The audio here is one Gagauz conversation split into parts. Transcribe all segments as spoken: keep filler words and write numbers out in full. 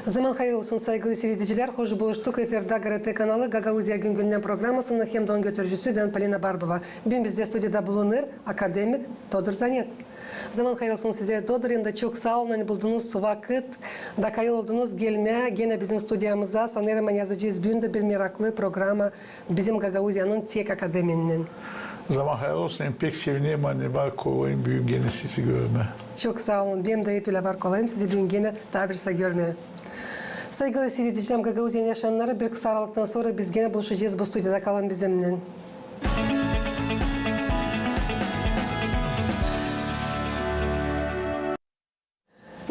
Zaman hayır olsun, saygılı siiredicilär. Hoş buluştuk. Efirdä GRT kanalı, Gagauziya gün-gündän programasının hem dä onun götürücüsü bän, Polina Barbova. Büün bizdä studiyada bulunêr akademik Todur Zanet. Zaman hayır olsun sizä, Todur, hem dä çok saa olun, ani buldunuz vakıt da kayıl oldunuz gelmää genä bizim studiyamıza. Sanêrım, ani yazacez büün dä bir meraklı programa bizim Gagauziyanın tek akademiyasınnan. Zaman hayır olsun, hem pek sevinerim, ani var kolayım büün genä sizi görmää. Çok saa olun, benim dä hep ölä var kolayım sizi büün genä taa bir saa görmää. Saygılı siiredicilär, Gagauziyanın yaşayannarı, bir kısa aralıktan sora biz genä buluşacez bu studiyada. Kalın bizimnän.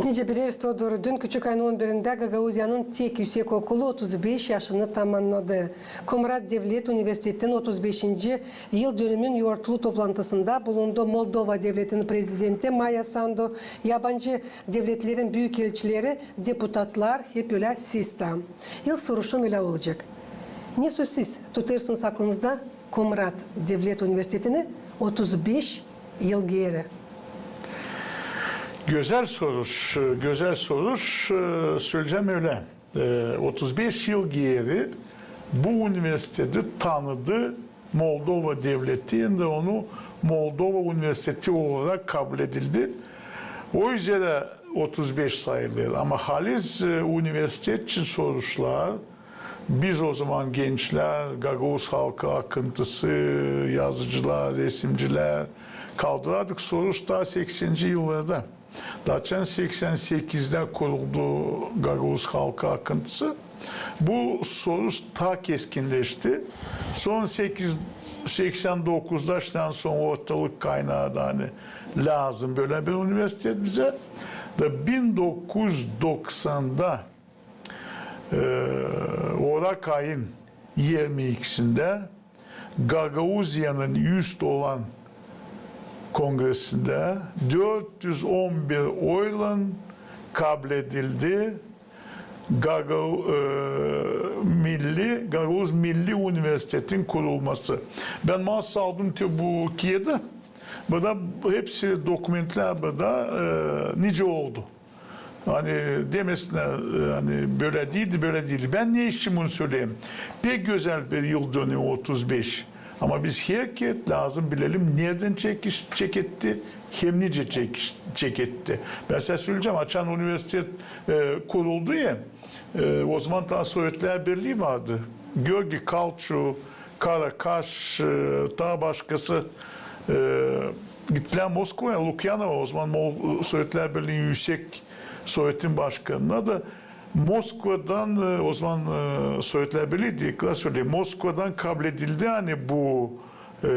Nicä bilersiniz, Todur, dün küçük ayın on birindä Gagauziyanın tek üüsek okulu otuz beş yaşını tamamnadı. Komrat devlet universitetin otuz beşinci yıldönümün yortulu toplantısında bulundu Moldova devletinin prezidenti Maia Sandu, yabancı devletlerin büükelçileri, deputatlar, hep ölä siz dä. İlk soruşum ölä olacek. Ne söz siz tutêrsınız aklınızda Komrat devlet universitetini otuz beş yıl geeri? Gözäl soruş, gözäl soruş, e, söleyecäm ölä. E, otuz beş yıl geeri bu universiteti tanıdı Moldova devleti, hem dä onu Moldova universiteti olarak kabledildi. O üzerä otuz beş sayılêr. Ama haliz, e, universitet için soruşlar, biz o zaman gençlär, gagauz halkı akıntısı, yazıcılar, resimcilär, kaldırardık soruş taa sekseninci yıllarda. Taa açan seksän sekizdä kuruldu gagauz halkı akıntısı, bu soruş taa keskinleşti. Sora sekiz, seksän dokuzda, şindän sora ortalık kaynardı, ani lääzım bölä bir universitet bizä. Da bin dokuz üz doksanda, e, orak ayın irmi ikisindä Gagauziyanın üst olan kongresindä dört üz on bir oylan kabledildi Gagau-, e, milli, Gagauz Milli Universitetin kurulması. Bän maasuz aldım te bu kiyada. Burada hepsi dokumentlär burada, e, nicä oldu. Ani demesinär, e, ani bölä diildi, bölä diildi. Bän ne için bunu söleyim? Pek gözäl bir yıldönümü otuz beş. Ama biz herkerä lääzım bilelim, neredän çekiş-, çeketti, hem nicä çekiş-, çeketti. Bän sizä söleyecäm, açan universitet, e, kuruldu ya, e, o zaman taa Sovetlär Birlii vardı. Görgi Kalçu, Karakaş, e, taa başkası, e, gittilär Moskvaya, Lukyanova, o zaman Mol-, Sovetlär Birliinin üüsek Sovetin başkanına da Moskvadan, e, o zaman, e, Sovetlär Birlii diil, klasör diil, Moskvadan kabledildi, ani bu, e,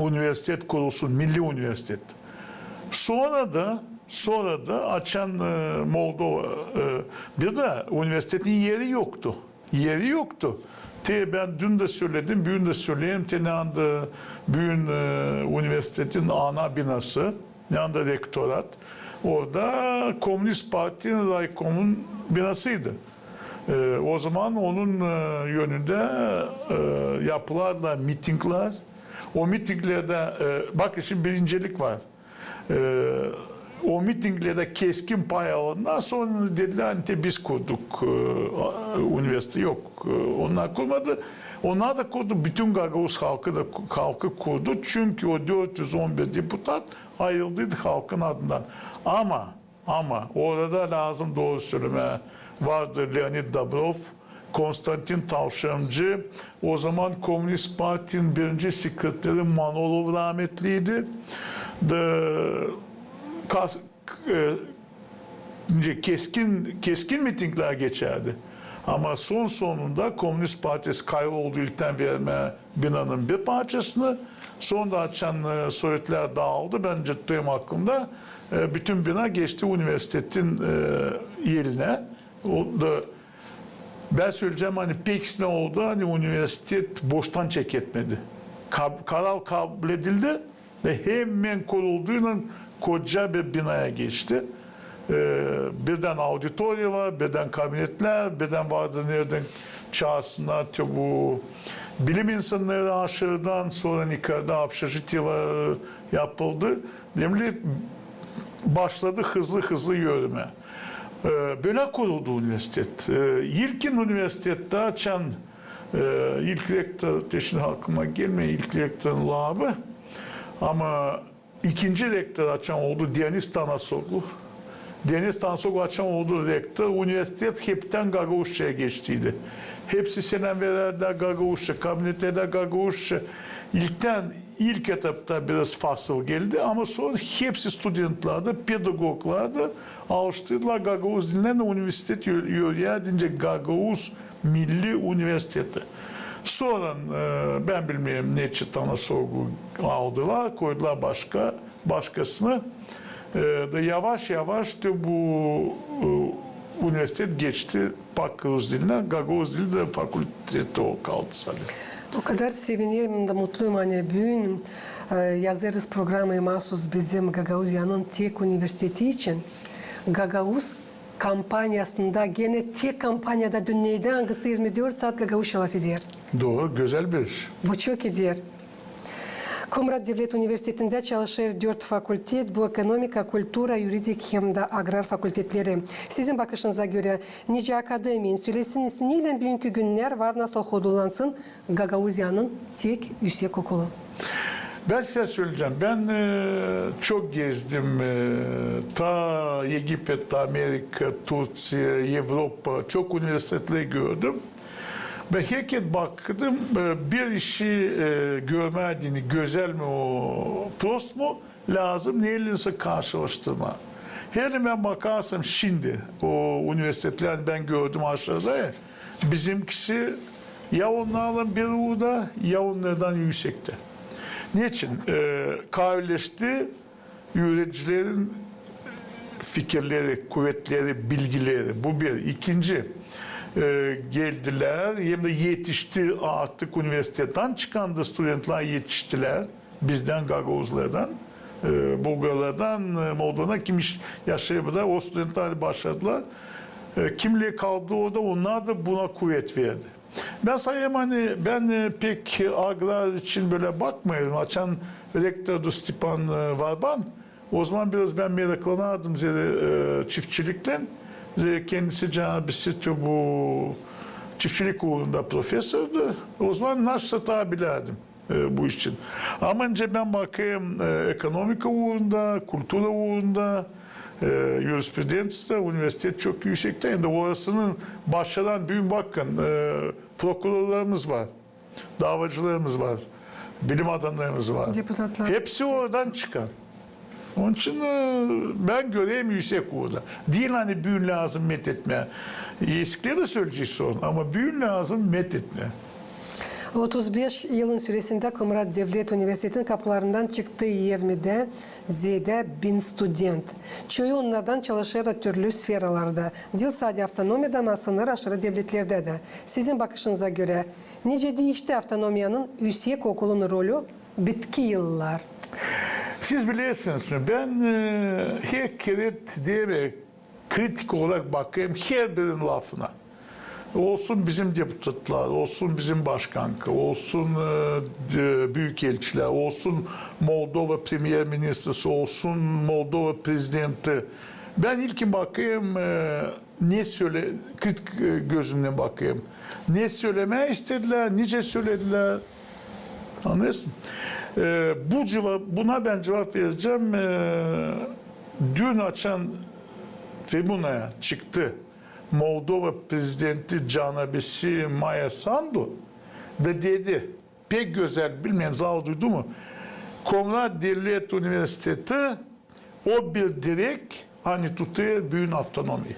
universitet kurulsun, milli universitet. Sora da, sora da açan, e, Moldova, e, bir dä universitetin eri yoktu. Eri yoktu. Te bän dün dä söledim, büün dä söleerim, te neredä büün, e, universitetin ana binası, neredä rektorat. Orada Komünist Partinin raykomun binasıydı. E, o zaman onun, e, önündä, e, yapılardı mitinglär. O mitinglerdä, e, bak, şindi bir incelik var. E, o mitinglerdä keskin pay alannar sora dedilär, ani te biz kurduk, e, universite. Yok, e, onnar kurmadı. Onnar da kurdu, bütün gagauz halkı da, halkı kurdu. Çünkü o dört üz on bir deputat ayırıldıydı halkın adından. Ama, ama orada lääzım dooru sölemää, vardı Leonid Dobrov, Konstantin Tavşancı, o zaman Komünist Partinin birinci sekreteri Manolov raametliydi. Da kas-, e, nicä keskin, keskin mitinglär geçärdi. Ama son sonunda Komünist Partisi kayboldu, ilktän vermää binanın bir parçasını. Sora da açan, e, Sovetlär daaldı, bän tutêrım aklımda, e, bütün bina geçti universitetin, e, elinä. O da, bän söleyecäm, ani pek islää oldu, ani universitet boştan çeketmedi. Kab-, karar kabledildi ve hemen kurulduylan koca bir binaya geçti. E, birdän auditoriya var, birdän kabinetlär, birdän vardı neredän çaasınnar te bu bilim insannarı aşırıdan, sora yukarıda общежитие var, yapıldı. Demäli, başladı hızlı-hızlı yürümää. E, bölä kuruldu universitet. E, ilkin universitettä açan, e, ilk rektor, te şindi aklıma gelmeer ilk rektorun lafı, ama ikinci rektor açan oldu Denis Tanasoglu. Denis Tanasoglu açan oldu rektor, universitet heptän gagauzçaya geçtiydi. Hepsi seläm verärdilär gagauzça, kabinetlerdä gagauzça. İlktän, ilk etapta biraz fasıl geldi, ama sora hepsi studentlär dä, pedagoglar da alıştıydılar gagauz dilinä, universitet yör-, yörüyärdi nicä Gagauz Milli Universiteti. Sora, e, bän bilmeerim, neçin Tanasoglu aldılar, koydular başka, başkasını. E, da yavaş-yavaş da bu, e, universitet geçti pak rus dilinä, gagauz dili dä fakulteti o kaldı sade. O kadar sevinerim da mutluyum, ani büün, e, yazêrız programayı maasuz bizim Gagauziyanın tek universiteti için. Gagauz kompaniyasında, genä tek kompaniyada dünnedä, angısı irmi dört saat gagauzça lafeder. Dooru, gözäl bir iş. Bu çok eder. Komrat devlet universitetindä çalışêr dört fakultet, bu ekonomika, kultura, yuridik hem dä agrar fakultetleri. Sizin bakışınıza görä, nicä akademiyanın süresiniz neylän büünkü günnär var nasıl hodullansın Gagauziyanın tek üüsek okulu? Bän sizä söleyecäm, bän, e, çok gezdim, e, ta Egipet, ta Amerika, Turţiya, Evropa, çok universitetleri gördüm. Bän herkerä bakêrdım, e, bir işi, e, görmää deyni, gözäl mi o, prost mu, lääzım neylän sä karşılaştırmaa. Herliim bän bakarsam şindi o universitetleri bän gördüm aşaada, e, bizimkisi ya onnarlan bir uurda, ya onnardan üüsektä. Neçin? E, kaavileşti üüredicilerin fikirleri, kuvetleri, bilgileri. Bu bir. İkinci, e, geldilär, hem dä etişti artık universitetten çıkan da studentlär etiştilär. Bizdän, gagauzlardan, e, bulgarlardan, e, Moldovanan, kim iş-, yaşêêr burada, o studentlär başladılar. E, kimleri kaldı orada, onnar da buna kuvet verdi. Bän sayêrım, ani bän, e, pek agrar için bölä bakmêêrım. Açan rektordu Stepan, e, Varban, ozaman biraz bän meraklanardım zerä, e, çiftçiliklän. Zerä kendisi canabisi bu çiftçilik uurunda profesordu. Ozaman naşey taa bilärdim, e, bu iş için. Ama nicä bän bakêrım, e, ekonomika uurunda, kultura uurunda, e, yurisprudenţiyada universitet çok üüsektä. Hem dä orasının başaran, büün bakın, e, prokurorlarımız var, davacılarımız var, bilim adamlarımız var. Deputatlar. Hepsi oradan çıkar. Onun için, e, bän görerim üüsek uurda. Diil ani büün lääzım methetmää. Eskileri dä söleyecez sora, ama büün lääzım methetmää. Otuz beş yılın süresindä Komrat devlet universitetin kapularından çıktı irmi dä zeedä bin student. Çoyu onnardan çalışêrlar türlü sferalarda. Diil sade avtonomiyada, ama sınır aşırı devletlerdä dä. Sizin bakışınıza görä, nicä diişti avtonomiyanın üüsek okulun rolü bitki yıllar? Siz bilersiniz mi, bän, e, herkerä deerim, kritik olarak bakêrım herbirinin lafına. Olsun bizim deputatlar, olsun bizim başkanka, olsun, e, de-, büükelçilär, olsun Moldova premyer-ministrası, olsun Moldova prezidenti. Bän ilkin bakêrım, e, ne sölä-, kritik, e, gözümnän bakêrım. Ne sölemää istedilär, nicä söledilär. Annêêrsın? E, bu ceva-, buna bän cuvap verecäm. E, dün açan tribunaya çıktı Moldova prezidenti canabisi Maia Sandu da dedi, pek gözäl, bilmeerim, zal duydu mu? Komrat devlet universiteti o bir direk, ani tutêr büün avtonomiya.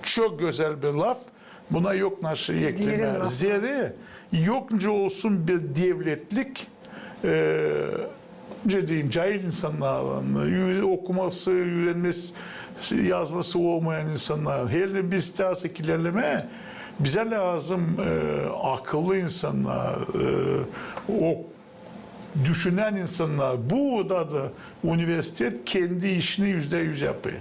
Çok gözäl bir laf. Buna yok naşey eklemää. Zerä yok nicä olsun bir devletlik, e, nicä deyim, cail insannarın, ü-, okuması, üürenmesi, yazması olmayan insannarın. Herliim biz isteersek ilerlemää, bizä lääzım, e, akıllı insannar, e, o düşünän insannar. Bu uurda da universitet kendi işini üzdä üz yapêr.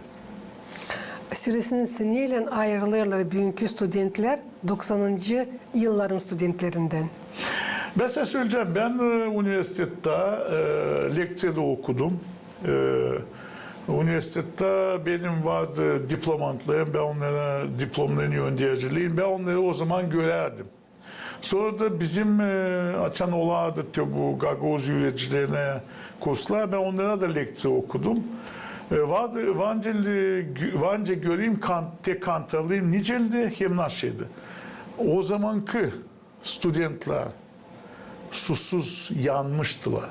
Sölesin, neylän ayırılêrlar büünkü studentlär doksanıncı yılların studentlerindän? Bän sizä söleyecäm, bän, e, universitettä, e, lekţiyada okudum. E, Universitettä benim vardı diplomantlarım, bän onnara diplomlarını öndercileyim, bän onnarı o zaman görärdim. Sora da bizim, e, açan olardı te bu gagauz üüredicilerinä kurslar, bän onnara da lekţiya okudum. E, vardı, var nicä, gö-, var nicä göreyim, kan-, te kantarlayım, nicä hem nasıl idi. O zamankı studentlär susuz yanmıştılar.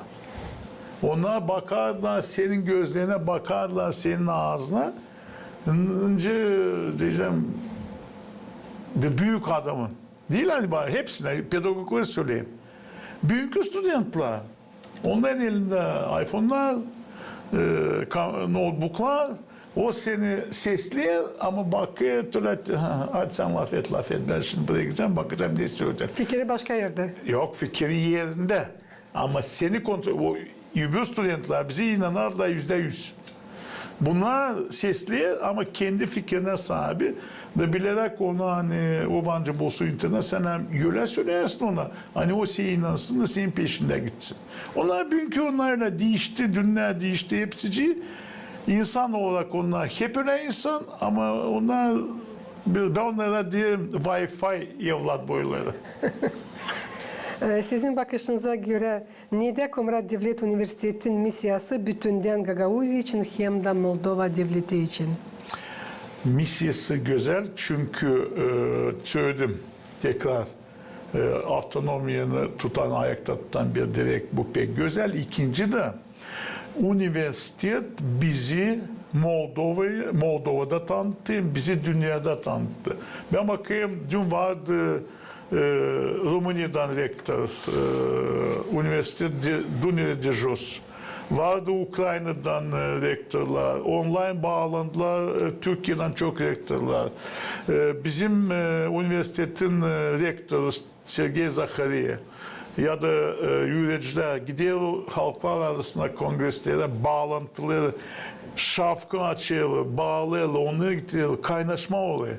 Onnar bakardılar, senin gözlerinä bakardılar, senin aazına. Nicä deyecäm, bir büük adamın. Diil ani bana, hepsinä, pedagoglara söleyim. Büünkü studentlär, onnarın elindä iPhonelar, e, ka-, notebooklar, o seni sesleer, ama bakêr, tölä, hadi sän lafet, lafet, bän şindi brakacam, bakacam, ne söleyecek. Fikiri başka erdä. Yok, fikiri erindä. Ama seni kontrol, o öbür studentlär bizi inanardılar üzdä üz. Bunnar sesleer, ama kendi fikirinä saabi. Da bileräk onu, ani o var nicä bosu internettä, sän ölä söleersin ona, ani o seyä inansın da senin peşindä gitsin. Onnar büünkü, onnar ölä diişti, dünnä diişti hepsicii. İnsan olarak onnar hep ölä insan, ama onnar, bän onnara deerim Wi-Fi evlat boyları. E, sizin bakışınıza görä, nedä Komrat devlet universitetin missiyası bütündän Gagauziya için hem dä Moldova devleti için? Missiyası gözäl, çünkü, e, söledim tekrar, e, avtonomiyanı tutan, ayakta tutan bir direk, bu pek gözäl. İkinci dä, universitet bizi Moldovayı, Moldovada tanıttı, bizi dünnedä tanıttı. Bän bakêrım, dün vardı, e, Rumıniyadan rektor, e, universitet de, Dunăre de Jos. Vardı Ukraynadan, e, rektorlar, online baalandılar, e, Türkiyedän çok rektorlar. E, bizim, e, universitetin, e, rektoru Sergey Zahariya ya da, e, üüredicilär gider halklar arasına kongreslerä, baalantıları, şafka açêr, baalêêr, onnarı getirer, kaynaşma olêr.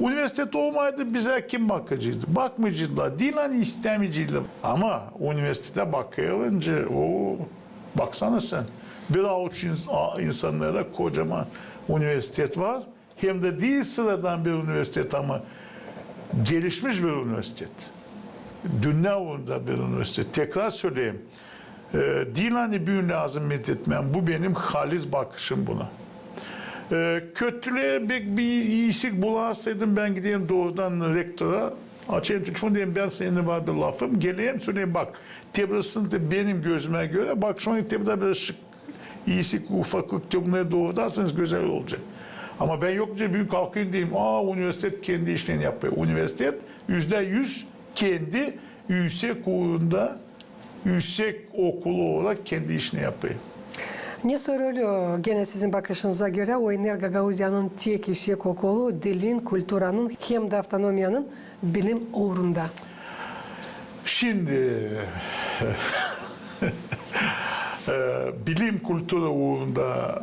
Universitet olmaydı, bizä kim bakaceydı? Bakmayaceydılar, diil ani istämeyeceydiler. Ama universitetä bakılınca, o, baksana sän, bir avuç ins-, a, insannara kocaman universitet var. Hem dä diil sıradan bir universitet, ama gelişmiş bir universitet. Dünnä uurunda bir universitet. Tekrar söleyim. E, diil ani büün lääzım methetmää, bu benim halis bakışım buna. E, kötülää bek bir iisik bularsaydım, bän giderim doorudan rektora, açêrım telefon, deerim, bän seninä var bir lafım, gelerim, söleyim, bak, te burasını te benim gözümä görä, bakışıma görä, te burada bir şık, iisik, ufaklık, te bunnarı doorudarsanız gözäl olacek. Ama bän yok nicä büün kalkayım deyim, aa, universitet kendi işlerini yapêr. Universitet üzdä üz kendi üüsek uurunda, üüsek okulu olarak kendi işini yapêr. Ne rolü, genä sizin bakışınıza görä, oynêr Gagauziyanın tek üüsek okulu dilin, kulturanın hem dä avtonomiyanın bilim uurunda? Şindi, e, bilim, kultura uurunda,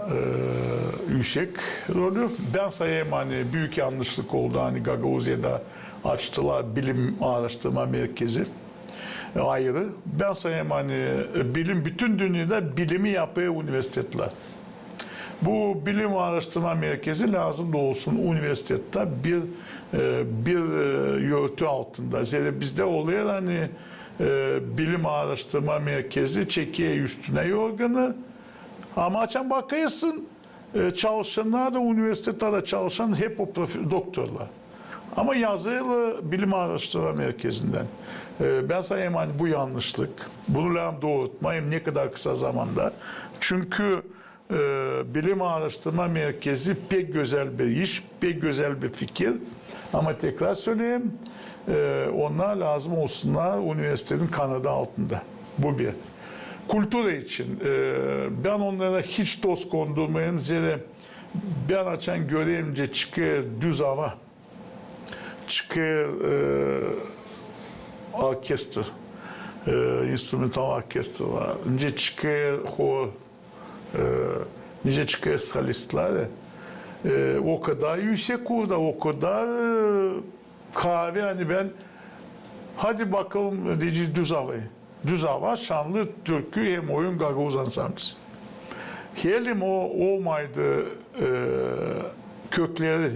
e, üüsek rolü. Bän sayêrım, ani büük yannışlık oldu, ani Gagauziyada açtılar bilim aaraştırma merkezi. E, ayırı. Bän sayêrım, ani, e, bilim, bütün dünnedä bilimi yapêr universitetlär. Bu bilim aaraştırma merkezi lääzım da olsun universitettä bir, e, bir, e, örtü altında. Zerä bizdä olêr, ani, e, bilim aaraştırma merkezi çeker üstünä yorganı. Ama açan bakêrsın, e, çalışannar da, universitettä çalışan hep o profe-, doktorlar. Ama yazêrlar bilim aaraştırma merkezindän. E, bän sayêrım, ani bu yannışlık. Bunu lääzım doorutmaa, hem ne kadar kısa zamanda. Çünkü, e, bilim aaraştırma merkezi pek gözäl bir iş, pek gözäl bir fikir. Ama tekrar söleyim, e, onnar lääzım olsunnar universitetin kanadı altında. Bu bir. Kultura için, e, bän onnara hiç toz kondurmayım, zerä bän açan görerim, nicä çıkêr düz ava, çıkêr, e, orkestra, e, instrumental orkestra var, nicä çıkêr hor, e, nicä çıkêr solistlär, e, o kadar üüsek uurda, o kadar, e, kaavi, ani bän, hadi bakalım, deyecez düz avayı. Düz ava, şanlı türkü hem oyun, gagauz ansamblisi. Geldim, o olmaydı, e, kökleri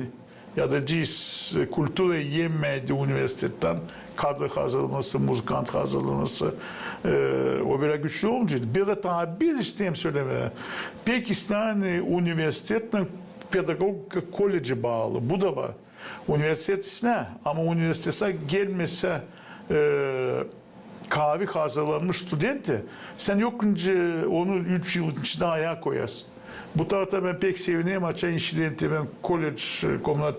ya da cins, e, kultura iemeydi universitettän, kadro hazırlaması, muzıkant hazırlaması, e, o bölä güçlü olmayaceydı. Bir dä taa bir isteerim sölemää. Pek isteerim universitetlän pedagogika koleci baalı. Bu da var. Universitet islää, ama universitetä gelmeerä, e, kaavi hazırlanmış studenti, sän yok nicä onu üç yıl içindä ayaa koyasın. Bu tarafta bän pek sevinerim, açan işiderim, bän kolec, e, Komrat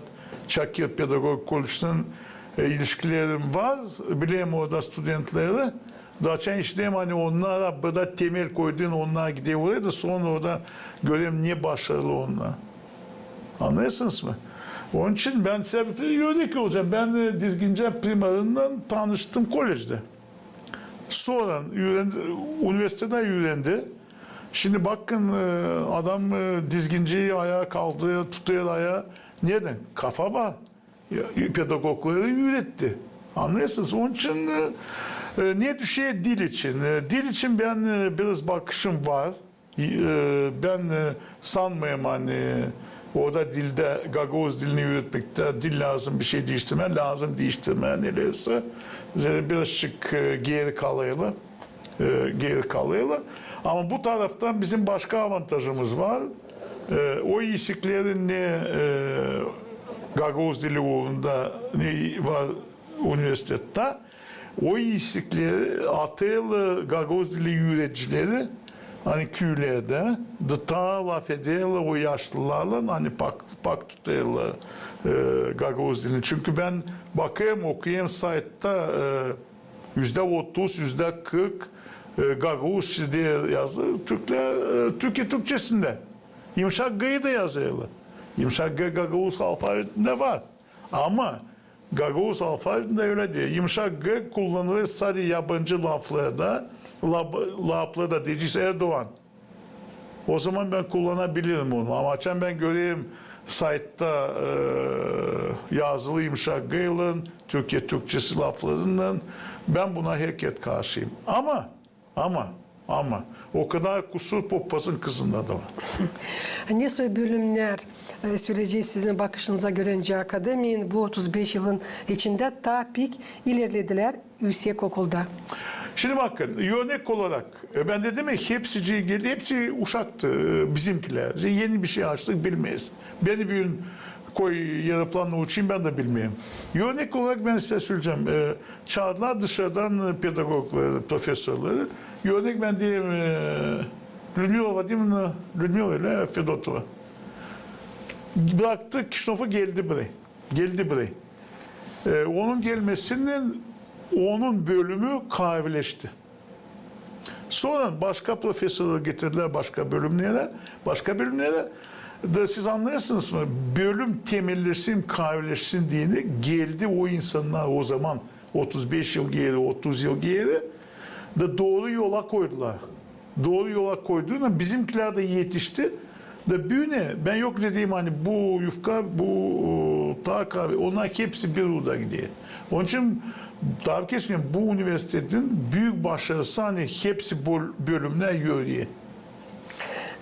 Çakir pedagogika kolecindän, e, ilişkilerim var, bilerim orada studentleri. Da açan işiderim, ani onnar burada temel koydu, onnar gider oraya da sora orada görerim ne başarılı onnar. Annêêrsınız mı? Onun için bän sizä bir örnek olacam. Bän, e, Dizgincä primarınnan tanıştım kolecdä. Sora üürendi, universitetä üürendi. Şindi bakın, e, adam, e, Dizginciyi ayaa kaldırêr, tutêr ayaa. Nedän? Kafa var. Ya, pedagogları üüretti. Annêêrsınız? Onun için, e, e, ne düşer dil için? E, dil için bän, e, biraz bakışım var. E, bän, e, sanmêêrım, ani orada dildä, gagauz dilini üüretmektä dil lääzım bir şey diiştirmää, lääzım diiştirmää nereysä. Zerä birazcık, e, geeri kalêrlar. E, geeri kalêrlar. Ama bu taraftan bizim başka avantajımız var. E, o isikleri ne, e, gagauz dili uurunda ne var universitetä, o isikleri atêrlar gagauz dili üüredicileri, ani küülerdä, da taa lafederlär o yaşlılarlan, ani pak, pak tutêrlar, e, gagauz dilini. Çünkü bän bakêrım, okuyêrım saytta, e, üzdä otuz, üzdä kırk, e, gagauzça diil yazı, türklär, e, Türkiye Türkçesindä. Yımşak G'yı da yazêrlar. Yımşak G gagauz alfavitindä var. Ama gagauz alfavitindä ölä diil. Yımşak G kullanılêr sade yabancı laflarda, lab-, laflarda, deyecez Erdoğan. O zaman bän kullanabilirim onu. Ama açan bän görerim saytta, e, yazılı yımşak G'ylan, Türkiye Türkçesi laflarınnan, bän buna herket karşıyım. Ama, ama, ama o kadar kusur papazın kızında da var. Ne soy bölümnär, e, sölecez sizin bakışınıza görä, akademiyanın bu otuz beş yılın içindä taa pek ilerledilär üüssekokulda? Şindi bakın, örnek olarak, e, bän dedim ya, hepsi geldi, hepsi uşaktı, e, bizimkilär. Eni bir şey açtık, bilmeeriz. Beni büün koy yarıplanına uçayım, bän dä bilmeerim. Örnek olarak bän sizä söleyecäm, e, çaardılar dışarıdan pedagogları, profesorları. Örnek bän deerim, e, Lüdmila Vladimirovna, Lüdmila ölä, Fedotova. Braktı Kişinövu, geldi burayı. Geldi burayı. E, onun gelmesinnän onun bölümü kaavileşti. Sora başka profesorları getirdilär başka bölümnerä, başka bölümnerä. Da siz annêêrsınız mı? Bölüm temelleşsin, kaavileşsin deyni geldi o insannar o zaman, otuz beş yıl geeri, otuz yıl geeri, da dooru yola koydular. Dooru yola koydular, bizimkilär dä etişti. Da büün, bän yok nicä deerim, ani bu yufka, bu, o, taa kaavi, onnar hepsi bir uurda gider. Onun için, tabii ki, bu universitetin büük başarısı, ani hepsi böl-, bölümnär yöreer.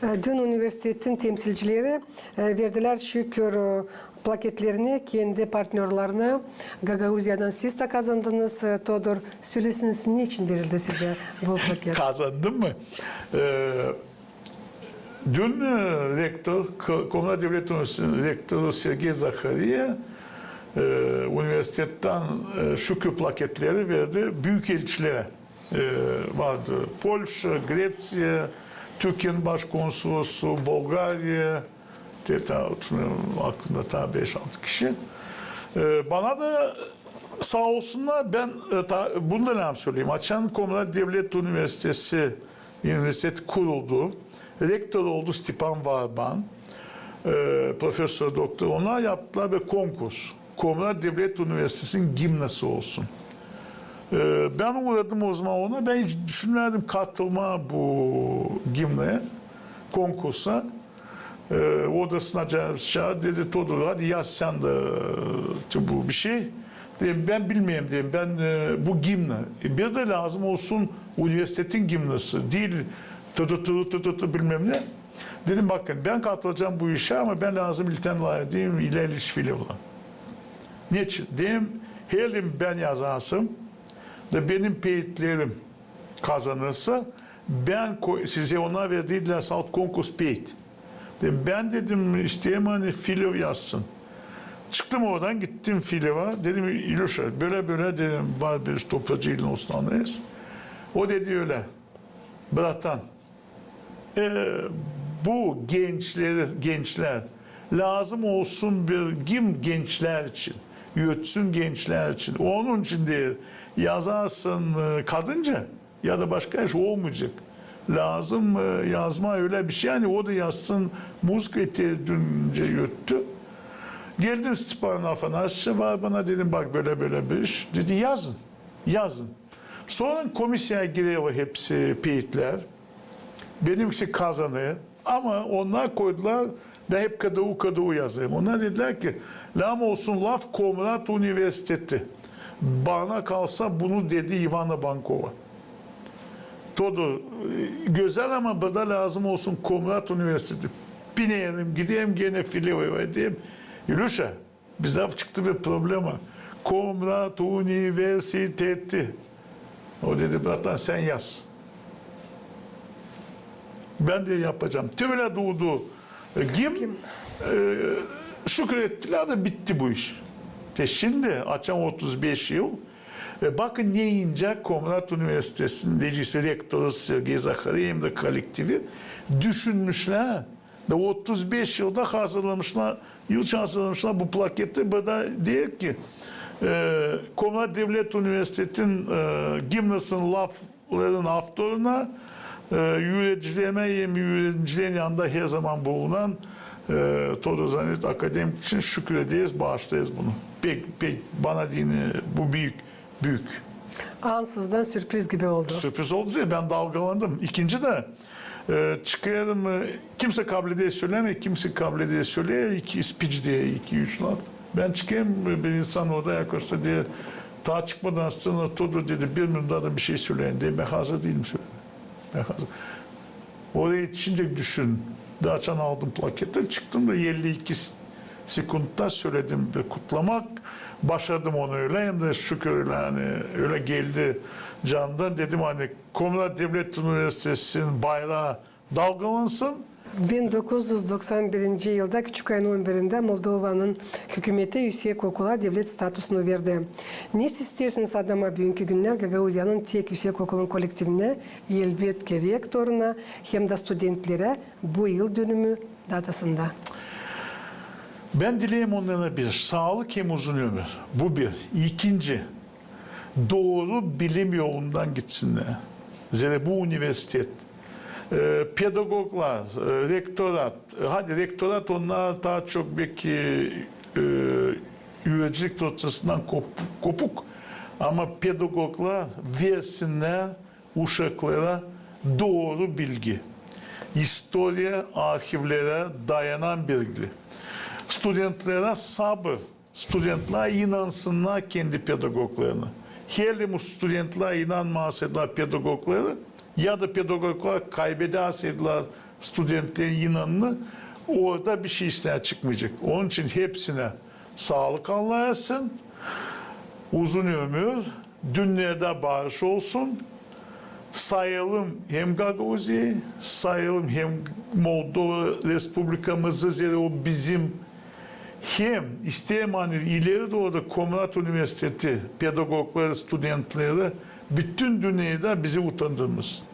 E, dün universitetin temsilcileri, e, verdilär şükür, e, plaketlerini kendi partnörlarına. Gagauziyadan siz dä kazandınız, e, Todor. Söleseniz, ne için verildi sizä bu plaket? Kazandım mı? E, dün, e, rektor, K-, Komrat Devlet Üniversitesi'nin rektoru Sergey Zahariya, e, universitetten, e, şükür plaketleri verdi büyükelçilere. E, vardı Polşa, Greţiya, Türkiye'nin başkonsolosu, Bulgariya, te taa, aklımda taa beş-altı kişi. E, bana da saa olsunnar, bän, e, ta-, bunu da lääzım söleyim. Açan Komrat Devlet Üniversitesi, universitet kuruldu, rektor oldu Stepan Varban, e, profesor doktor. Onnar yaptılar bir konkurs. Komrat Devlet Üniversitesi'nin gimnası olsun. E, bän uuradım o zaman ona. Bän hiç düşünmärdim katılmaa bu gimnaya, konkursa. E, odasına ça-, çaardı, dedi, Todor, hadi yaz sän dä, e, bu bir şey. Deerim, bän bilmeerim, deerim, bän, e, bu gimna. E, bir dä lääzım olsun universitetin gimnası, diil tı tı tı tı tı tı bilmäm ne. Dedim, bakın, bän katılacam bu işä, ama bän lääzım ilktän lafedeyim İlya İliç Filevlän. Neçin? Dedim, helim bän yazasım, da benim peetlerim kazanırsa, bän ko-, sizä ona verdilär salt konkurs peet. Dedim, bän, dedim, isteerim, ani Filev yazsın. Çıktım oradan, gittim Filevä. Dedim, İlüşa, bölä-bölä, dedim, var bir iş, toplacı ilin uslanıyız. O dedi ölä: bratan, e, bu gençleri, gençlär, lääzım olsun bir gimn gençlär için, ötsün gençlär için. Onun için, deer, yazarsın, e, kadınca ya da başka iş olmayacek. Lääzım, e, yazmaa ölä bir şey, ani o da yazsın muzıka. Te dün gecä öttü. Geldim, Stepan Afanasyevич var bana, dedim, bak, bölä-bölä bir iş. Dedi, yazın, yazın. Sora komisiyaya girer o hepsi peetlär. Benimkisi kazanêr. Ama onnar koydular, bän hep K D U, K D U yazêrım. Onnar dedilär ki, lääzım olsun laf Komrat Universiteti. Bana kalsa, bunu dedi İvana Bankova. Todur, e, gözäl, ama burada lääzım olsun Komrat Universiteti. Binerim, giderim genä Filevä, deerim, İlüşa, bizdä çıktı bir problema. Komrat Universiteti. O dedi, bratan, sän yaz. Bän dä yapacam. Te ölä duudu, e, gimn, e, şükür ettilär da bitti bu iş. Te şindi, açan otuz beş yıl, e, bakın ne incä Komrat Universitetinin, deyecek, rektoru Sergey Zaharev hem dä kollektivi düşünmüşlär. Da otuz beş yılda hazırlamışlar, yılça hazırlamışlar bu plaketi. Burada deer ki, e, Komrat Devlet Universitetinin, e, gimnasının lafların avtoruna, e, üüredicilerimä hem üüredicilerin yanında herzaman bulunan, e, Todur Zanaetit akademik için şükür ederiz, baaşlêêrız bunu. Pek, pek bana deyni bu büük. Büük. Ansızdan sürpriz gibi oldu. Sürpriz oldu deyni, bän dalgalandım. İkinci dä, e, çıkêrım, e, kimsey kabledä sölemää, kimsey kabledä söleer, iki, speech deyni, iki-üç laf. Bän çıkêrım, e, bir insan orada yaklaşsa, deer, taa çıkmadan scenaya, Todur, dedi, bir minut da bir şey söleyin, deer, bän hazır diilim sölemää. Bän hazır. Oraya etişincä düşün. Dä açan aldım plaketi, çıktım da elli iki s-, sekundda söledim bir kutlamak. Başardım onu ölä, hem dä şükür ölä, ani ölä geldi candan. Dedim, ani Komrat Devlet Universitetinin bayraa dalgalansın. Bin dokuz üz doksan birinci yılda, küçük ayın on birindä, Moldovanın hükümeti üüsek okula devlet statusunu verdi. Ne siz isteersiniz adama büünkü günnär Gagauziyanın tek üüsek okulun kollektivinä, elbetki rektoruna hem dä studentlerä bu yıldönümü datasında? Bän dileerim onnara bir saalık hem uzun ömür. Bu bir. İkinci, dooru bilim yolundan gitsinnär. Zerä bu universitet, e, pedagoglar, e, rektorat, e, hadi rektorat, onnar taa çok beki, e, üüredicilik prosesinden kop-, kopuk, ama pedagoglar versinnär uşaklara dooru bilgi, istoriya arhivlerä dayanan bilgi. Studentlerä sabır, studentlär inansınnar kendi pedagoglarına. Helim studentlär inanmasaydılär pedagoglara ya da pedagoglar kaybedäseydilär studentlerin inanını, orada bir şey iştän çıkmayacek. Onun için hepsinä saalık Allah versin, uzun ömür, dünnedä barış olsun. Sayalım hem Gagauziyayı, sayalım hem Moldova Respublikamızı, zerä o bizim. Hem isteerim, ani ileri dooru da Komrat Universiteti pedagogları, studentleri bütün dünnedä bizi utandırmasın.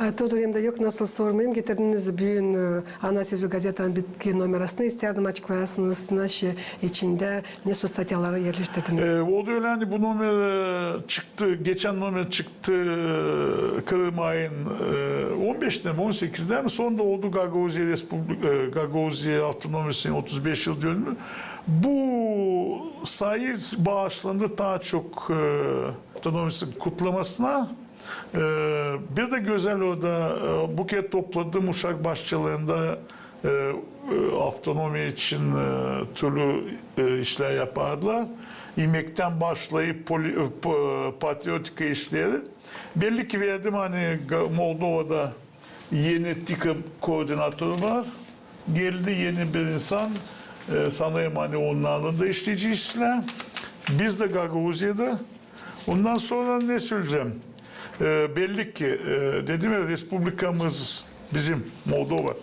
E, Todur, hem dä yok nasıl sormayım, getirdiniz büün, e, Ana sözü gazetanın bitki nomerasını, istärdim açıklayasınız, naşey içindä ne sor statyaları erleştirdiniz. E, oldu ölä, ani bu nomer, e, çıktı, geçän nomer çıktı, e, Kırım ayın, e, on beşindä mi, on sekizindä mi, sonunda oldu Gagauziya Respublik-, e, Gagauziya Avtonomisinin otuz beş yıl dönümü. Bu sayı baaşlandı taa çok, e, avtonomisinin kutlamasına. E, bir dä gözäl orada, e, bu kerä topladım uşak başçalarında, e, e, avtonomiya için, e, türlü, e, işlär yapardılar. İmektän başlayıp poli-, e, po-, patriotika işleri. Belli ki verdim, ani Ga-, Moldovada Eni takım koordinator var. Geldi eni bir insan. E, sanêrım, ani onnarlan da işleyecez. Biz dä Gagauziyada. Ondan sora ne söleyecäm? E, belli ki, e, dedim ya, respublikamız bizim, Moldova.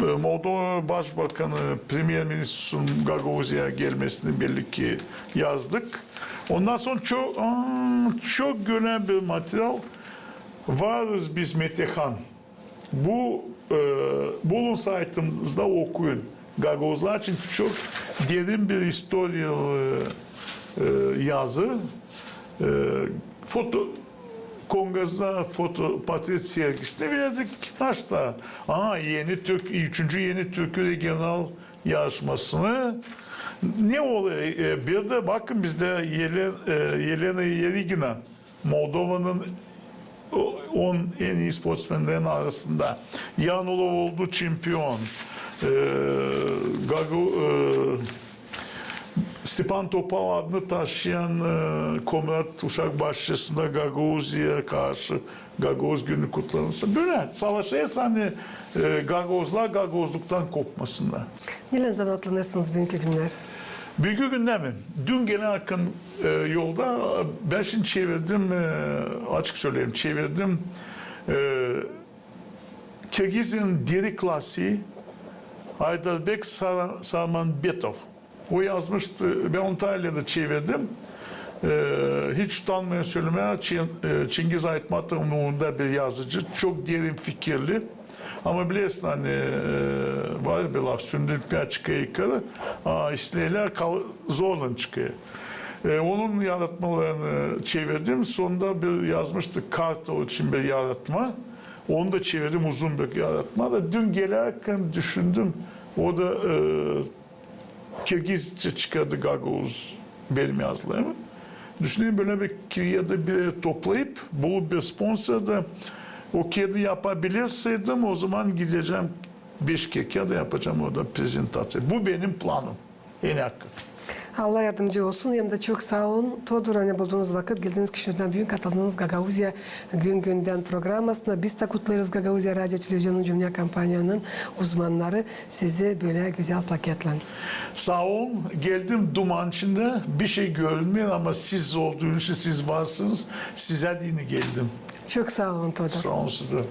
E, Moldova başbakanı, premyer-ministrasının Gagauziyaya gelmesini belli ki yazdık. Ondan sora çok, aa, çok gölen bir material. Varız biz Metehan. Bu, e, bulun saytımızda, okuyun. Gagauzlar için çok derin bir istoriyalı, e, yazı. E, foto, Kongazda foto, portret sergisini verdik. Naşta, aa, eni türkü, üçüncü eni türkü regional yarışmasını. Ne oluyor? E, bir dä bakın, bizdä Yele-, e, Yelena Yerigina, Moldovanın o-, on en ii sportsmenlerin arasında. Yanulov oldu çempion. E, Gagu-, e, Stepan Topal adını taşıyan, e, Komrat uşak başçasında Gagauziyaya karşı Gagauz günü kutlanılsın. Bölä savaşêrsın, ani, e, gagauzlar gagauzluktan kopmasınnar. Neylän zanaatlanêrsınız büünkü günnär? Büünkü günnär mi? Dün geläkän, e, yolda bän şindi çevirdim, e, açık söleyim, çevirdim, e, Kirgiziyanın diri klasiği Aydarbek Sar-, Sarmanbetov. O yazmıştı, bän onu İtaliyada çevirdim. E, hiç utanmêêrım sölemää, Çin-, e, Çingiz Aytmatovun uurunda bir yazıcı, çok derin fikirli. Ama bilersin, ani, e, var bir laf, sündürmää çıkêr yukarı, a isleyler kal-, zorlan çıkêr. E, onun yaratmalarını çevirdim. Sonunda bir yazmıştı Kartal için bir yaratma. Onu da çevirdim, uzun bir yaratma da. Dün geläkän düşündüm, o da, e, Kirgizçä çıkardı gagauz benim yazılarımı. Düşünerim, bölä bir kiyada bir toplayıp, bulup bir sponsor da, o kiyadı yapabilirseydim, o zaman gidecäm Bişkektä da yapacam orada prezentaţiya. Bu benim planım. En yakın. Allah yardımcı olsun. Hem dä çok saa olun, Todur, ani buldunuz vakıt, geldiniz Kişinövdan büün, katıldınız Gagauziya gün-gündän programasına. Biz dä kutlêêrız Gagauziya radio televizionunun, dünnä kompaniyanın uzmannarı sizi bölä gözäl plaketlän. Saa olun. Geldim duman içindä, bir şey görünmeer, ama siz olduğunuz için, siz varsınız. Sizä deyni geldim. Çok saa olun, Todur. Saa olun siz dä.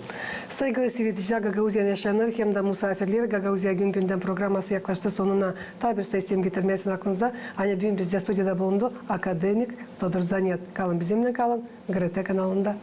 Saygılı siiredicilär, Gagauziyanın yaşayannarı hem dä musaafirleri, Gagauziya gün-gündän programası yaklaştı sonuna. Taa bir sayı isteerim getirmää sizin aklınıza, ani büün bizdä studiyada bulundu akademik Todur Zanet. Kalın bizimnän, kalın GRT kanalında.